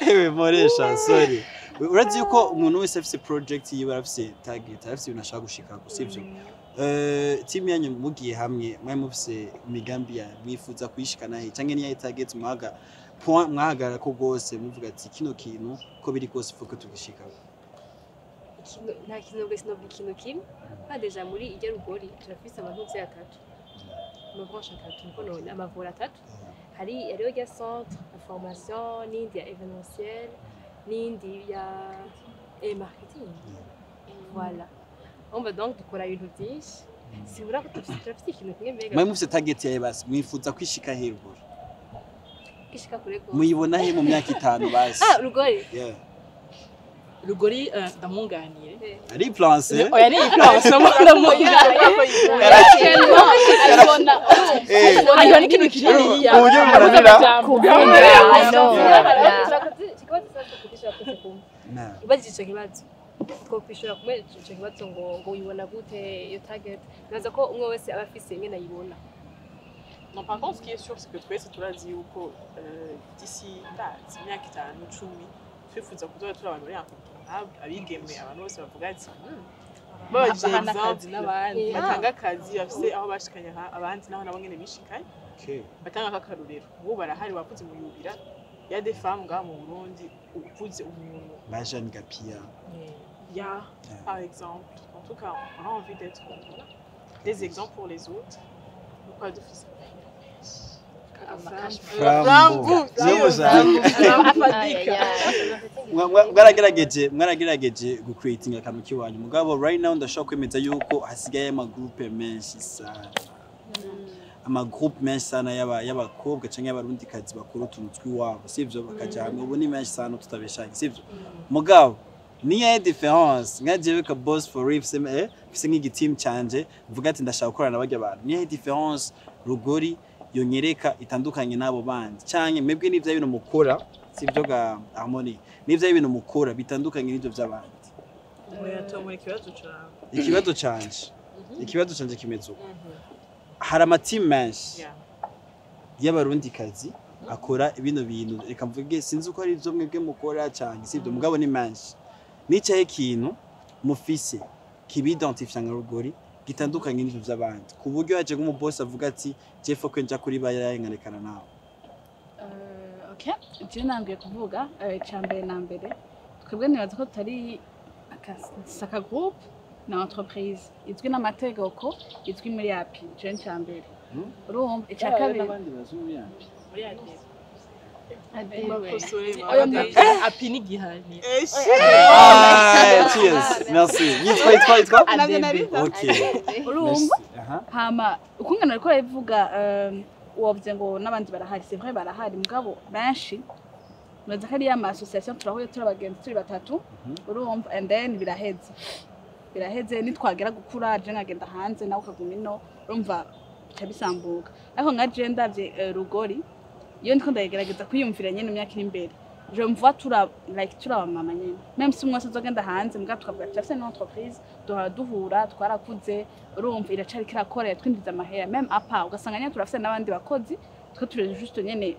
ewe moresha, sorry, urazi yuko umuntu wese afise project yiwe, arafise target, arafise ibintu ashaka gushikako, sivyo? Team yanyu mugiye hamwe, mwari mufise imigambi ya mwifuza kuyishikana he, canke niyahe target mwaga point mwahagarara ko rwose muvuga ati: "Kino kintu ko biri kose faut que tugishikako"? Nta kintu bwe sinovuga ikintu kimwe. Nka déjà muri irya Rugori turafise amantuze atatu, amabranche atatu, niko none amavura atatu. Hariho rya centre ya formation, n'indi ya événementiel, n'indi ya marketing. Voilà, umva, donc dukora ibintu byinshi, sibura ko turafise ikintu kimwe mbega. Mwari mufise target yawe basi, mwifuza kwishika he Rugori? Gishika kure gose. Muyibona he mu myaka 5 basi? Ah, Rugori. Yeah. Rugori, ndamwunganire. Ari place. Oya, ni place, ndamwunganire. Abibona. Hariho n'ikintu kininiya. Uburyo bimunanira. I know. Yeah. Ikibazo sasa kwishura twese kumwe. Na. Ubajije ico kibazo, twokwishura kumwe ico kibazo, ngo uyibona gute iyo target? Nibaza ko umwe wese aba afise ingene ayibona. Non, par contre, ce qui est sûr, c'est que twese turazi yuko d'ici ndazi imyaka 5, 10, twifuza kuzoba turi abantu bari incontournable, abigeme, abantu bose bavuga ati babajije Bahana akazi exemple, n'abandi. Batanga akazi, bafise aho bashikanye abandi, naho nabo nyene bishikanye. Batanga nk'akarorero. Ubu barahari, wavuze muyubira ya des femmes ngaha mu Burundi, uvuze umuntu. Ba Jeanne Gapia. Ya, par exemple. En tout cas, on a envie d'être des exemples pour les autres. Pourquoi dufise Frambo. Niyo mushaka. Afatika. Mwaragerageje gucreatinga akantu k'iwanyu, mugabo right now ndashobora kwemeza yuko hasigaye amagroupe menshi sana, amagroupe menshi sana y'abakobwa canke y'abarundikazi bakora utuntu tw'iwabo, sivyo? Bakaja hamwe, ubu ni menshi sana, tutabeshanye, sivyo? Mugabo niyo différence, nka jewe ka boss for real, mfise nk'igiteam canje, mvuga ati ndashaka gukorana na barya bantu, niyo différence Rugori yonyereka itandukanye n'abo bandi, canke mwebwe n'ivyo bintu mukora, sivyo ga Harmony, n'ivyo ibintu mukora bitandukanye n'ivyo vy'abandi? Oya, tomora ikibazo cawe. Ikibazo canje kimeze uko: hari amatimu menshi y'abarundikazi akora bino bintu, reka mvuge, sinzi uko ari ivyo mwebwe mukora canke sivyo, mugabo ni menshi. Nicaye ikintu mufise kibidentifia nka Rugori gitandukanye n'ivyo vy'abandi, ku buryo haje nk'umubosi avuga ati: "Je faut que nja kuri baya nkarekana nawe." Okay, je nambwiye kuvuga icya mbere na mbere, twebwe nibaza ko tutari saka groupe na entreprise izwi n'amategeko, izwi muri API, je icya mbere. Urumva, icya kabiri N'abandi bazwi muri API. Muri ADB. Bakosore. Oya, API n'igihari. Ah, cheers, merci. Yitwa Navyo nariza. Okay. Urumva. Merci. Aha. Hama ukungana ariko arabivuga, wovuze ngo n'abandi barahari, c'est vrai, barahari, mugabo benshi nibaza ko ari ya ma association turahuye, turi abagenzi, turi batatu, urumva, and then biraheze. Nitwagera gukura, je nkagenda hanze, nawe ukaguma ino, urumva bica bisambuka. Ariko nka je ndavye Rugori, iyo ndiko ndagerageza kwiyumvira nyene imyaka iri imbere, je me vois tura like turi abamama nyene, même si umwe wese azogenda hanze, mbwa tukavuga turafise une entreprise, duhora duhura, twarakuze, urumva, iracariko irakora, yatwinjiza amahera, même apa ugasanga nyene turafise n'abandi bakozi, twe turi juste nyene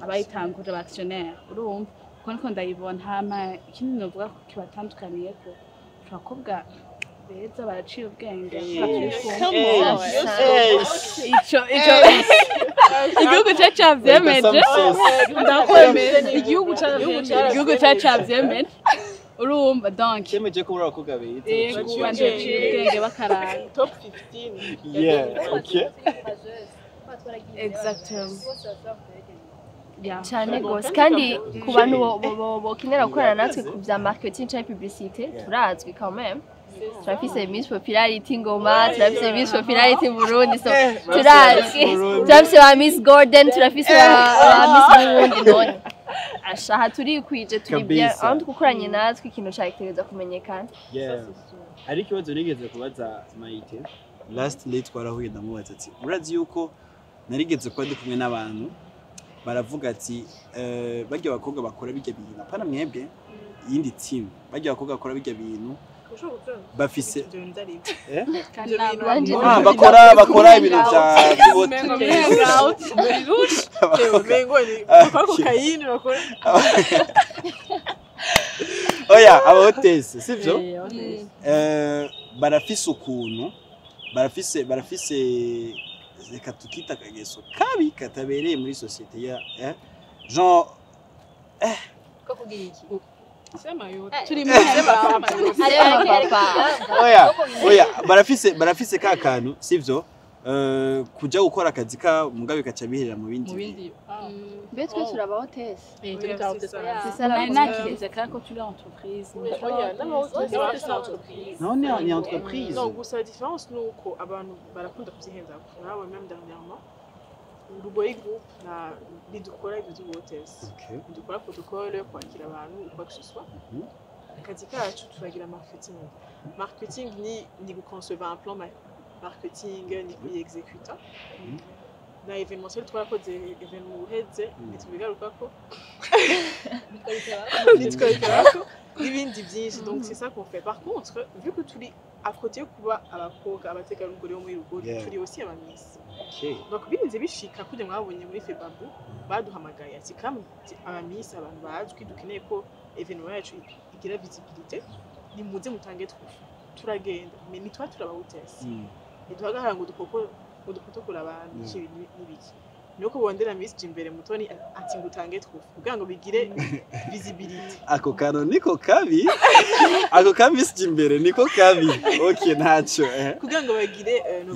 abayitanguje, aba actionnaire, urumva, uko niko ndayibona. Hama ikindi novuga ko kibatandukaniye ko abakobwa beza baraciye ubwenge, Hey, ico igihugu cyacu cyavyemeje. Ndakwemera, Igihugu caravyemeje. Igihugu cyacu cyavyemeje, urumva, donc Cyemeje ko muri abakobwa beza. Yego, bantu baciye ubwenge bakaranga. Top 15. Yeah, okay. Exactement. Yeah. Cyane gose. Kandi ku bantu bokenera gukorana natwe ku bya marketing cyangwa publicité, turazwi quand même. Turafise Miss Popularity Ngoma, turafise Miss Popularity Burundi, so turazwi. Turafise ba Miss Gordon, turafise ba Miss Burundi. None ashaha turikwije, turi bien. Kabisa. Aho gukoranye natwe, ikintu cyategereza kumenyekana. Yeah. Hari ikibazo nigeze kubaza Maite last late, twarahuye, ndamubaza ati: "Urazi yuko narigeze kuba ndi kumwe n'abantu Baravuga ati barya abakobwa bakora bijya bintu, apana mwebwe, iyindi team, barya abakobwa bakora bijya bintu bafise Ibyo bintu byari ibyo. Eh? Ibyo bintu Nanje- Ah, bakora ibintu vya Umengo hangout birusha. Umengo ni bakora kokayine, bakora Oya, aba hôtesse, sivyo? Eh, hôtesse. Barafise ukuntu barafise, reka tukita akageso kabi katabereye muri société ya genre. Ko kugira iki? Turi muri hangout. Papa. Oya, barafise ka kantu, sivyo? Kuja gukora akazi ka mugabe kaca biherera mu bindi Mu bintu. bindi, ah. Mbe twe turaba hôtesse? Eh, turi Oya, hôtesse. c'est ça. C'est ça la Nari problème. nakirize kandi ko turi entreprise. Oya, n'aba-hôtesse barafise entreprise. Non, ni entreprise. Non, gusa la différence ni uko abantu barakunda kubyihenda. Nawe même dernièrement, Rugoyi Group na ntidukora ibyo by'ubuhotesi. Ntidukora protocole yo kwakira abantu ou quoi que ce soit. Akazi kacu turagira marketing. Marketing ni guconcevoir un plan marketing, ni kuyiexecuta. Na événementiel twarakoze événement uheze, ntitubigarukako, nitwabigarukako n'ibindi byinshi. Donc c'est ça qu'on fait. Par contre, vu que turi à côté yo kuba abakobwa abategarugori bo muri Rugori, turi aussi abamisi. Donc birinze bishika kujya mwabonye muri Febabu baduhamagaye ati kam abamisi, abantu bazwi, dukeneye ko événement yacu igira visibilité, nimuze mutange twufu. Turagenda, mais nitwa turaba hôtesse, ntiduhagarara ngo dukoko ngo dupotokore abantu. Iki n'ibiki nuko bondera Miss Jimbere Mutoni ati ngo utange twufu kugira ngo bigire visibilité. Ako kantu niko kabi, ako ka Miss Jimbere niko kabi. Okay, ntacyo. Kugira ngo bagire no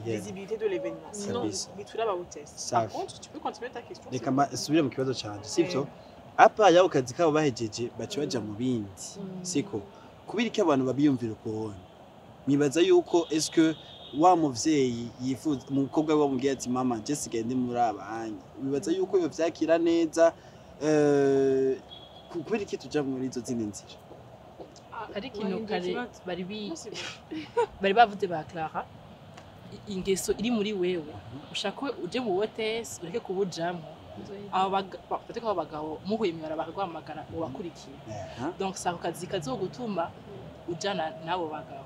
visibilité de l'événement. Sinon ntituraba hôtesse. Par Safi. contre, tu peux continuer ta question. Reka subire mu kibazo canje, sivyo? Apa yabo kazi kabo bahejeje baca baja mu bindi, siko? Kubera iki abantu babiyumvira ukuntu mwibaza yuko, est-ce que wa muvyeyi yifuza umukobwa we wamubwiye ati: "Mama, je sigaye ndi muri abanyi", wibaza yuko iyo vyakira neza? Kubera iki tuja muri izo zindi nzira? Hari ikintu kare bari Non, c'est bon. bari bavuze ba Clara, ingeso iri muri wewe, ushaka uje mu hôtesse ureke kubujamwo. Abo bafate ko abo bagabo muhuye mwibara bakaguhamagara ubakurikiye. Donc si ako kazi kazogutuma ujana n'abo bagabo,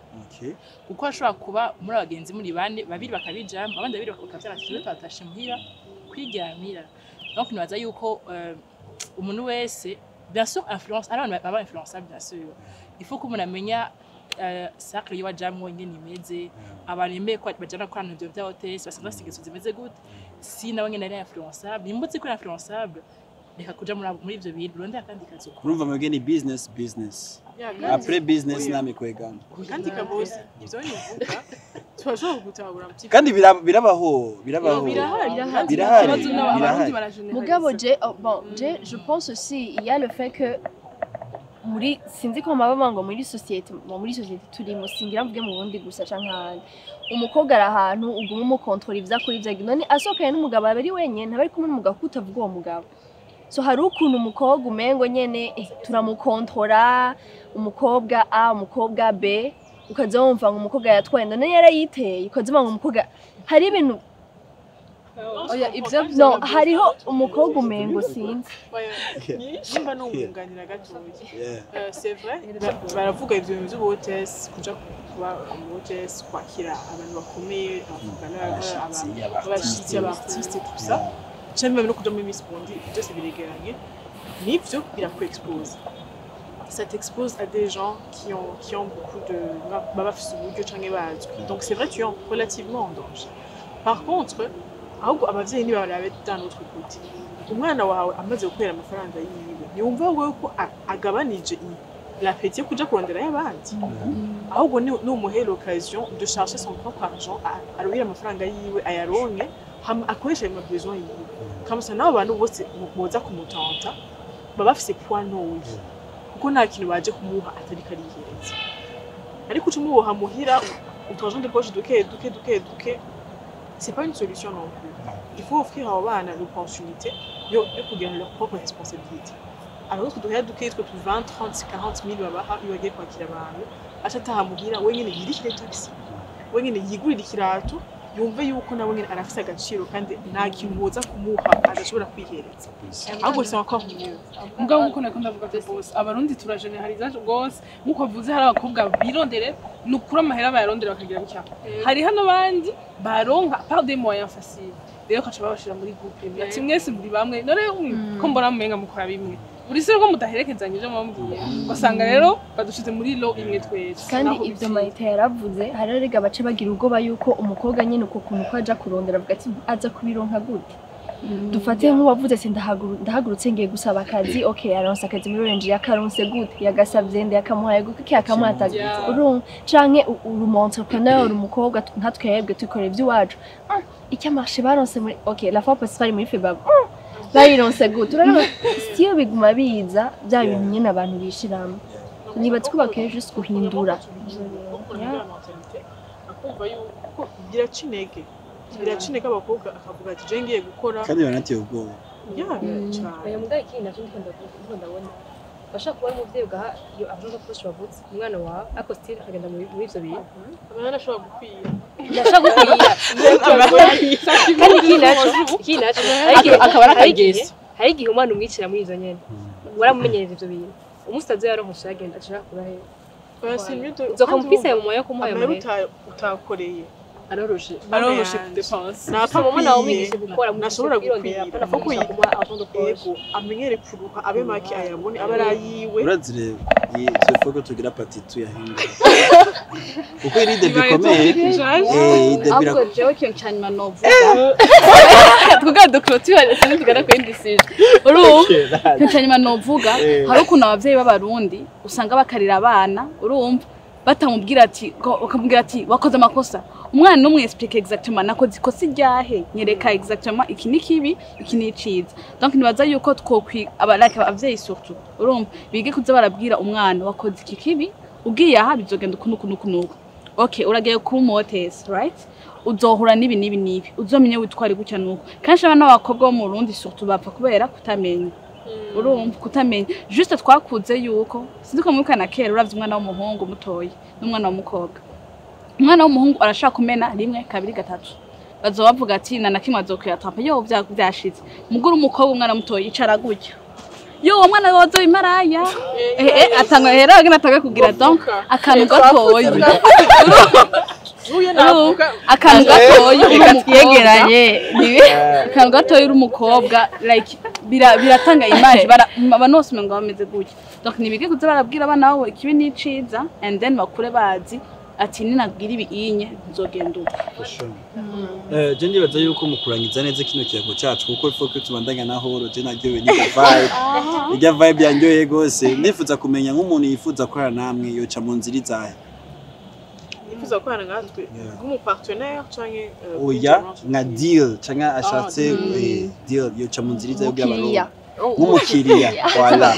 kuko hashobora kuba muri abagenzi muri bane, babiri bakabijamwo, abandi babiri bakavyara ati: "Twe twatashe muhira kwiryamira." Donc nibaza yuko umuntu wese, bien sûr, influence, ari abantu baba influençable. Bien sûr, il faut ko umuntu amenya cercle yiwe ajamwo ingene imeze, abantu yemeye ko bajana gukorana ivyo vya hôtesse basanzwe bafise ingeso zimeze gute. Si nawe nyene ari influençable, nimba uzi ko uri influençable, reka kuja muri ivyo bintu, urondera akandi kazi ukora. Urumva mwebwe ni business, business. Yeah, kandi Après business Oya. namikwegana. Kandi kabosi, ivyo nivuga turashobora kugutahura un petit peu. Kandi birabaho, birabaho. Birahari. Birahari. Birahari. Ikibazo ni abarundi Birahari. barageneraliza. Mugabo je, oh, bon, je pense aussi il y a le fait que muri, sinzi ko mama ngo muri société, bon, muri société turimo, singira mvuge mu Burundi gusa canke ahandi, umukobwa ari ahantu uguma umukontrola ivyo akora, ivyo agira. None asohokanye n'umugabo aba ari wenyene, ntaba ari kumwe n'umugabo, kuko utavuga uwo mugabo. So hari ukuntu umukobwa umengo nyene turamukontora, umukobwa A, umukobwa B, ukaza wumva ngo umukobwa yatwaye, none yarayiteye, ukaza wumva ngo umukobwa hari ibintu. Oya, ivyo No, hariho umukobwa umengo sinzi. Nimba nungunganira gatoya. C'est vrai, baravuga ivyo bintu vy'ubuhotesi, kuja kuba umuhotesi, kwakira abantu bakomeye, abavuga abashitsi, abartiste, tout ça, canke même no kuja muri Miss Burundi, byose biregeranye. Nivyo, birakuexpose, ça t'expose à des gens qui ont beaucoup de baba bafise uburyo canke bazwi. Donc c'est vrai, tu es relativement en danger. Par contre, ahubwo abavyeyi ntibarabe d'un autre côté. Umwana wawe amaze gukorera amafaranga yiwe, ntiwumva wewe ko agabanije l'appétit yo kuja kurondera y'abandi? Ahubwo numuhe l'occasion de chercher son propre argent, aruhire amafaranga yiwe, ayaronke, hama akoreshe ayo mabesoin yiwe. Comme ça, n'abo bantu bose boza kumutanta baba bafise poids ntoyi, kuko nta kintu baje kumuha atariko arihereza. Ariko uca umuboha muhira utu argent de poche duke duke duke duke, c'est pas une solution non plus. Il faut offrir abo bana l'opportunité yo kugira leur propre responsabilité. Alors utwo duhera duke, utwo tu 20, 30, 40 mille babaha iyo bagiye kwakira abantu, aca ataha muhira wenyene yirihire taxi, wenyene yigurira ikirato. Yumve yuko nawe nyene arafise agaciro, kandi nta kintu woza kumuha adashobora kwihereza. Ahubwo c'est encore mieux. Mugabo nkuko nako ndavuga bose, Abarundi turageneraliza rwose. Nkuko avuze, hari abakobwa birondere, ni ukuri amahera bayarondera bakagira gutya. Hari hano abandi baronka par des moyens faciles, rero kaca babashira muri groupe imwe, ati mwese muri bamwe. None ko mbona mumenga mukora bimwe, buri se ko mudaherekezanya ivyo mubabwiye, ugasanga rero badushize muri lot imwe twese. Kandi Naho ivyo bipfira. Mayita yaravuze, hari rega bace bagira ubwoba yuko umukobwa nyine uko kuntu ko aja kurondera, avuga ati aza kubironka gute? Dufate nk'uwavuze ati ndahagurutse ngiye gusaba akazi. Okay, aronse akazi muri Orange, yakaronse gute? Yagasavye nde? Yakamuhaye gute? Yakamuhaye Yeah. urumva? Canke uri umu entrepreneur, uri umukobwa nka twebwe tukorera ivy'iwacu. Icyo marché baronse muri, okay, la fois passée twari muri Febab, bayironse gute? Urabona siyo biguma biza bya bintu nyine abantu bishiramo. Nibaza ko bakwiye juste guhindura. Guhindura mentalité, akumva yuko biraca intege abakobwa, akavuga ati je ngiye gukora. Kandi biranateye ubwoba. Ya, cyane. Oya, mugabo ikindi nacyo ndiko ndabona, bashaka kuba ari umuvyeyi ugaha iyo avuga ko wavutse umwana wawe, ariko still akagenda muri ivyo bintu. Amahera ashobora gukwira. Ndashaka gukwira. Kandi ikindi naco Akaba ari hari igihe- akageso. Hari igihe umwana umwicira muri izo nyene, waramumenyereza ivyo bintu, umunsi azoyaronka agenda ashaka kurahe? Oya, c'est mieux de Uzoka mufise ayo moyo yo kumuha ayo amahera mahera. utakoreye. Aroroshe. Aroroshe dépense. Napfa Mama nawe akwiye. umwigishe gukora, umwigishe Nashobora kwirondera, gukwira. apana Kuko kumwigisha kumuha argent de poche. Yego, amenyere kuruha, abe make, ayabone abe ari ayiwe. Urazi rero iyi tuvuga ko tugira partie tuyahinga, kuko iri débat ikomeye. Eh, débat. Ahubwo jewe ikintu ca nyuma novuga tuvuga duclôture, sinzi tugana ku yindi sujet. Urumva, ikintu ca nyuma novuga, hari ukuntu abavyeyi b'Abarundi usanga bakarira abana, urumva, batamubwira ati bakamubwira ati wakoze amakosa. Umwana n'umwe explique exactement nakoze ikosa iryahe, nyereka exactement iki ni kibi, iki ni iciza. Donc nibaza yuko twokwi aba like abavyeyi surtout, urumva, bige kuza barabwira umwana wakoze iki kibi, ugiye aha bizogenda uku nuku nuku nuku. Okay, uragiye kuba umotesi, right, uzohura n'ibi n'ibi n'ibi, uzomenye witware gutya nuko. Kenshi abana b'abakobwa bo mu Burundi surtout bapfa kubera kutamenya, urumva, kutamenya juste. Twakuze yuko sinzi ko mwibuka na kera, uravye umwana w'umuhungu mutoyi n'umwana w'umukobwa, umwana w'umuhungu arashaka kumena rimwe, kabiri, gatatu, bazoba bavuga ati na kimwe azokwiyatampa yo vyashize. Muguru umukobwa, umwana mutoyi icara gutya, yo uwo mwana wozoba imaraya, atanga hera agena atanga kugira. Donc akantu gatoyi Uyu navuga. Akantu gatoyi uri Reka umukobwa, twegeranye. Akantu gatoyi uri umukobwa, like biratanga image bara abantu bose umengo bameze gutya. Donc nibige kuza barabwira abana babo ikibi n'iciza, and then bakure bazi ati ninagira ibi inye nzogenda uko. Je ndibaza yuko mu kurangiza neza kino kiyago cacu, kuko il faut que tubandanya na horo, je naryohewe n'irya vibe, irya vibe yanryoheye gose. Ndifuza kumenya, nk'umuntu yifuza gukorana namwe yoca mu nzira izahe? Yifuza gukorana natwe nk'umupartenaire canke Oya, nka deal canke ashatse deal, yoca mu nzira izahe kugira Umukiriya. abaronke nk'umukiriya? Voilà.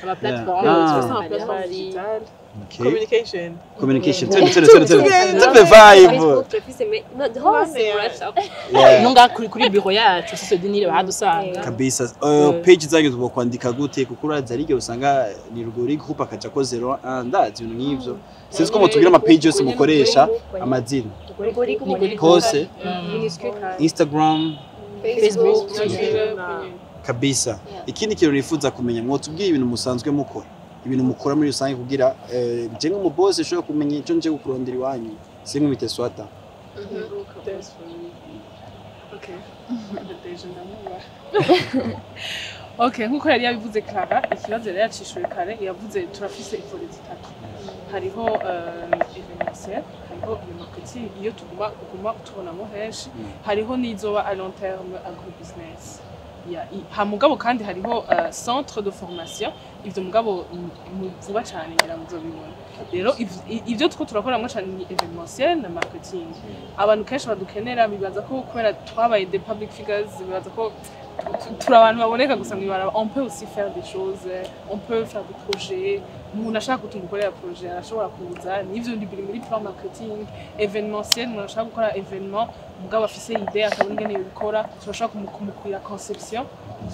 Ama plateforme. Ah. Ama plateforme digitale. Okay. Communication. Communication, twende twende twende twende tupe vibe. Facebook turafise hose urashaka. Yeah. Nunga kuri bureau yacu sose dinire bahadusanga. Kabisa. Page zanyu tubokwandika gute? Kuko urazi ari igihe usanga ni rugori group akaja ko 01, ndazi ibintu nk'ivyo. Sinzi ko mutubwira ama page yose mukoresha, amazina hose. Minuscule kandi. Instagram? Facebook. Kabisa. Ikindi kintu nifuza kumenya, mwotubwiye ibintu musanzwe mukora, ibintu mukora muri rusange, kugira je nk'umubosi ushobora kumenya ico nje kukurondera iwanyu, sinkubite swata. That's for me. Okay. Deje ndamwubaha. Okay, nkuko yari yabivuze Clara, ikibazo yari yacishuye kare, yavuze turafise ivolets zitatu. Hariho événementiel, hariho le marketing, iyo tuguma uguma utubonamo henshi, hariho n'izoba à long terme agro business. Ya, ha mugabo kandi hariho centre de formation, ivyo mugabo vuba cane ngira muzobibona. Rero ivyo two turakoramwo cane ni événementiel na marketing. Abantu kenshi badukenera bibaza ko kubera twabaye des public figures, bibaza ko turi abantu baboneka gusa mw'ibarabara. On peut aussi faire des choses, on peut faire des projets. Umuntu ashaka ko tumukorera projet arashobora kuza, n'ivyo biri muri plan marketing événementiel. Umuntu ashaka gukora événement mugabo afise idée akabona ingene yobikora, turashobora kumukurira conception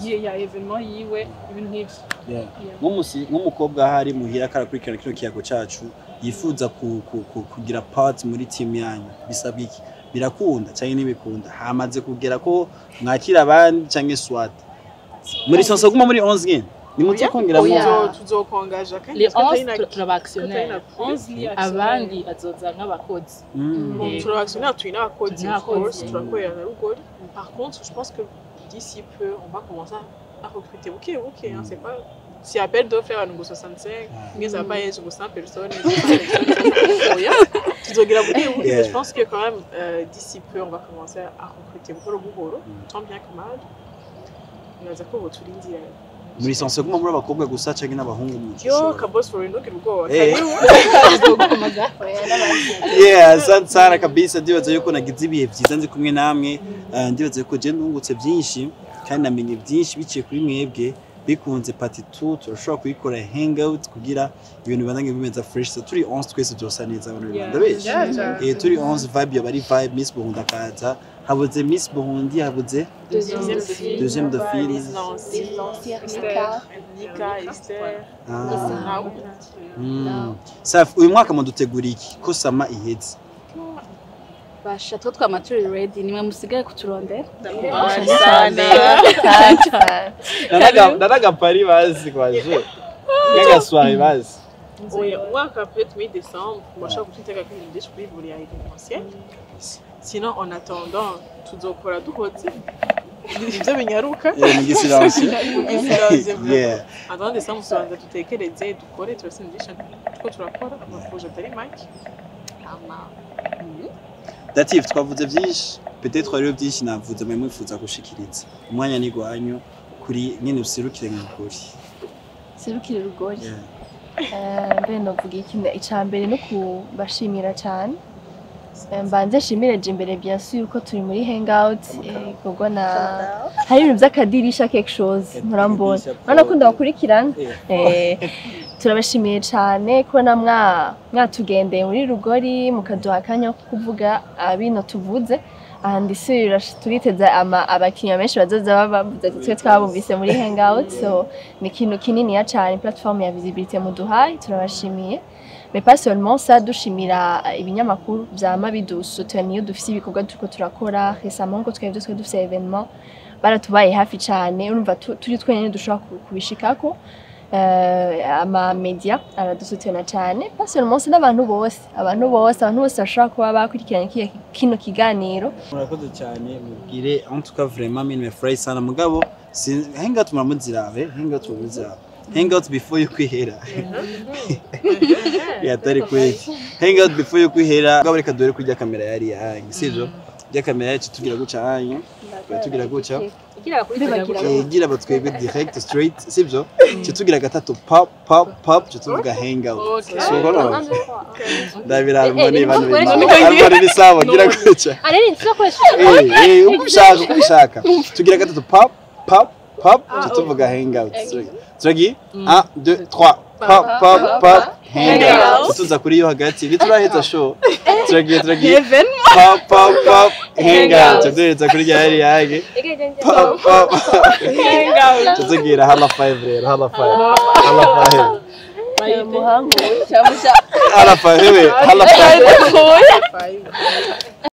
ya événement yiwe, ibintu nk'ivyo. Yeah. Yeah. Nk'umukobwa ahari muhira karakurikirana kino kiyago cacu, yifuza kugira part muri team yanyu, bisabwa iki? Birakunda canke ntibikunda? Hamaze kugera ko mwakira abandi canke swat muri sonso guma muri 11 nyene nimuze kongera mu Oya. Tuzokongaja kandi Les twe 11 turaba actionnaire, 11 ni abandi azoza nk'abakozi. Bon, turaba actionnaire, turi n'abakozi, Turi of course, n'abakozi. turakorera na Rugori. Par contre, je pense que d'ici peu, on va commencer à recruter. Ok, ok, hein, c'est pas... Si appel d'offres à ngo 65, mais ça va pas être ngo 100 personnes, 200 personnes, oya, tuzogira buke buke. Yeah. Je pense que quand même, d'ici peu, on va commencer à recruter buhoro buhoro, tant bien que mal. Nibaza ko boturindira. Muri sonso guma muri abakobwa gusa canke n'abahungu mu Yo, Kabos for ntugire ubwoba. Eh. Karibu. Yeah, asante sana kabisa. Ndibaza yuko nagize ibihe byiza ndi kumwe namwe. Ndibaza yuko je nungutse byinshi kandi namenye byinshi biciye kuri mwebwe. Bikunze part 2 turashobora kuyikora hangout kugira ibintu bibandanye bimeze fresh. So, turi 11 twese byosa neza abantu ndabesha. Yeah. Turi 11, vibe yaba ari vibe. Miss Burundi akaza, habuze Miss Burundi, habuze Deuxième deuxième dauphine. Liz Nancy, Nika. Nika, Esther. Ah. Ah, oui. Safi, uyu mwaka mudutegura iki ko sama iheze? Basha, two twama turi ready, nimwe musigaye kuturondera. Naragapari bazi kwaje n'agaswari bazi. Oya, umwaka peut-être mi-décembre, bashobora kutwitega ko ibintu byinshi kuri buri ya événementiel. Sinon, en attendant, tuzokora duhotse. Ibyo binyaruka. Mu gisiransi. Gisiransi. Yeah. En attendant décembre, tuzobanza dutekereze, dukore, turafise ibintu byinshi turiko turakora, amaprojet atari make. Hama, Dative, twavuze byinshi, peut-être hariho byinshi navuze mwe mwifuza gushikiriza. Umwanya ni gwanyu kuri nyene userukire nk'ukuri. Serukire Rugori. Yeah. Mbe novuga iki? Ica mbere no kubashimira cyane. Mbanze nshimire Jimbere, bien sûr, ko turi muri hangout, gogo na hari ibintu by'akadirisha, quelque chose murambona, urabona ko ndabakurikirana. Turabashimiye cyane kubona mwatugendeye muri Rugori, mukaduha akanya ko kuvuga bino tuvuze aha. Ndisubira turiteza abakiriya benshi bazoza bavuze ati twe twabumvise muri hangout. So ni ikintu kininiya cyane, platform ya visibilité muduhaye, turabashimiye. Mais pas seulement ça, dushimira ibinyamakuru vyama bidusutena iyo dufise ibikorwa turiko turakora. Récemment ko twebwe twari dufise événement, baratubaye hafi cyane. Urumva turi twenyene dushobora kubishikako, ama media aradusutena cyane. Pas seulement ça, n'abantu bose, abantu bose, abantu bose bashobora kuba bakurikiranye kino kiganiro. Murakoze cyane, mubwire en tout cas vraiment mimi nimefurahi sana. Mugabo hangout muramuzirabe, hangout muramuzirabe, hangout before you kwihera yatari kweli, hangout before you kwihera. Mugabo reka dore kurya kamera yari yanyu, sivyo? Rya kamera yacu tugira guca hanyu, tugira guca. Igira bakurikira. Gira batwebwe direct straight, sivyo? Cyo tugira gatatu, pop pop pop, cyo tuvuga hangout. Okay. So kono ndabira harmoni bano None harmoni ni sawa, gira guca. Areri nsizokoresha. Uko ushaka, uko ushaka. Tugira gatatu, pop pop pop, cyo tuvuga hangout. Turagiye, 1 2 3, pop pop pop, hangout. Tuza kuri yo hagati ntituraheza show. Turagiye, turagiye, pop pop pop, hangout. Tuduheza kuri rya yari yage, pop pop. Tuzugira hala 5 rero, hala 5, hala 5. Muhangu. Hala 5, hala 5. Five.